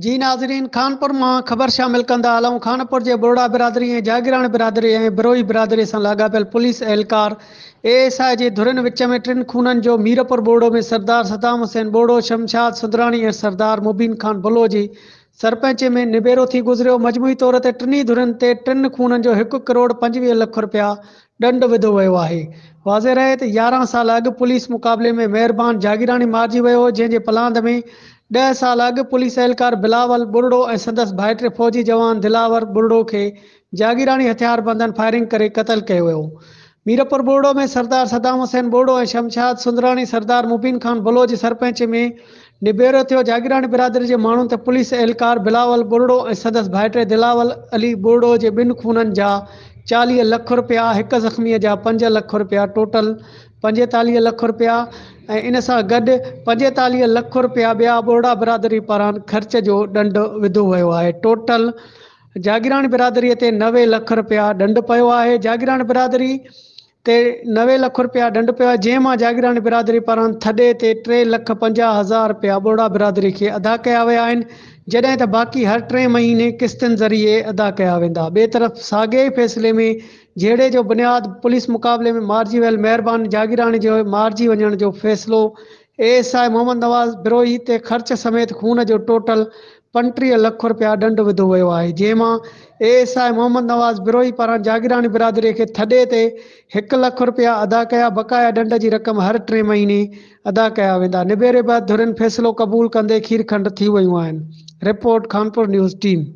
جي ناظرين خانپور مان خبر شامل ڪندا هلون خانپور جي ٻرڙا برادري ۽ جاگيراڻي برادري ۽ بروهي برادري سان لاڳاپيل پوليس اهلڪار اي ايس I جي ڌرين وچ ۾ ٽن خونن جو ميرپور ٻوڙو ۾ سردار صدام حسين ٻوڙو، شمشاد سندراڻي ۽ سردار مبين خان بلو جي سرپئنچي ۾ نبيرو ٿي گذريو مجموعي طور تي ٽنهي ڌرين تي ٽن خونن جو هڪ ڪروڙ 25 لک رپيا ڏنڊ وڌو ويو آهي. واضح رهي ته 11 سال اڳ پوليس مقابلي ۾ مهربان جاگيراڻي مارجي ويو هو جنهن جي پلاند ۾ 10 سال اڳ پوليس اهلڪار بلاول ٻرڙو ۽ سندس ڀائٽي فوجي جوان دلاور ٻرڙو کي جاگيراڻي هٿياربندن فائرنگ ڪري قتل ڪيو ويو. ميرپور ٻرڙو ۾ سردار صدام حسين ٻرڙو ۽ شمشاد سندراڻي سردار مبين خان بلو جي سرپئنچي ۾ نبيرو ٿيو، جاگيراڻي برادري جي ماڻهن تي پوليس اهلڪار بلاول ٻرڙو ۽ سندس ڀائٽي دلاول علي ٻرڙو جي ٻن خونن جا 40 لک رپيا، هڪ زخميء جا 5 لک رپيا ٽوٽل 45 لک رپيا ۽ ان سان گڏ 45 لک رپيا ٻيا ٻرڙا برادري پاران خرچ جو ڏنڊ وڌو ويو آهي، ٽوٽل جاگيراڻي برادري تي 90 لک رپيا ڏنڊ پيو آهي، جاگيراڻي برادري تي 90 لک رپيا ڏنڊ پيو آهي، جنهن مان جاگيراڻي برادري پاران ٿڏي تي 3 لک 50 هزار رپيا ٻوڙا برادري کي ادا ڪيا ويا آهن، جڏهن ته باقي هر ٽئين مهيني قسطن ذريعي ادا ڪيا ويندا. ٻئي طرف ساڳئي ئي فيصلي ۾ جهيڙي جو بنياد پوليس مقابلي ۾ مارجي ويل مهربان جاگيراڻي جي مارجي وڃڻ جو فيصلو A S I Muhammad Nawaz Brohi تي خرچ سميت خون جو ٽوٽل 35 لک رپيا ڏنڊ وڌو ويو آهي جنهن مان A S I Muhammad Nawaz Brohi پاران جاگيراڻي برادري کي ٿڏي تي 1 لک رپيا ادا ڪيا بقايا ڏنڊ جي رقم هر ٽئين مهيني ادا ڪيا ويندا نبيري بعد ڌرين فيصلو قبول ڪندي کير کنڊ ٿي ويون آهن رپورٽ خانپور نيوز ٽيم.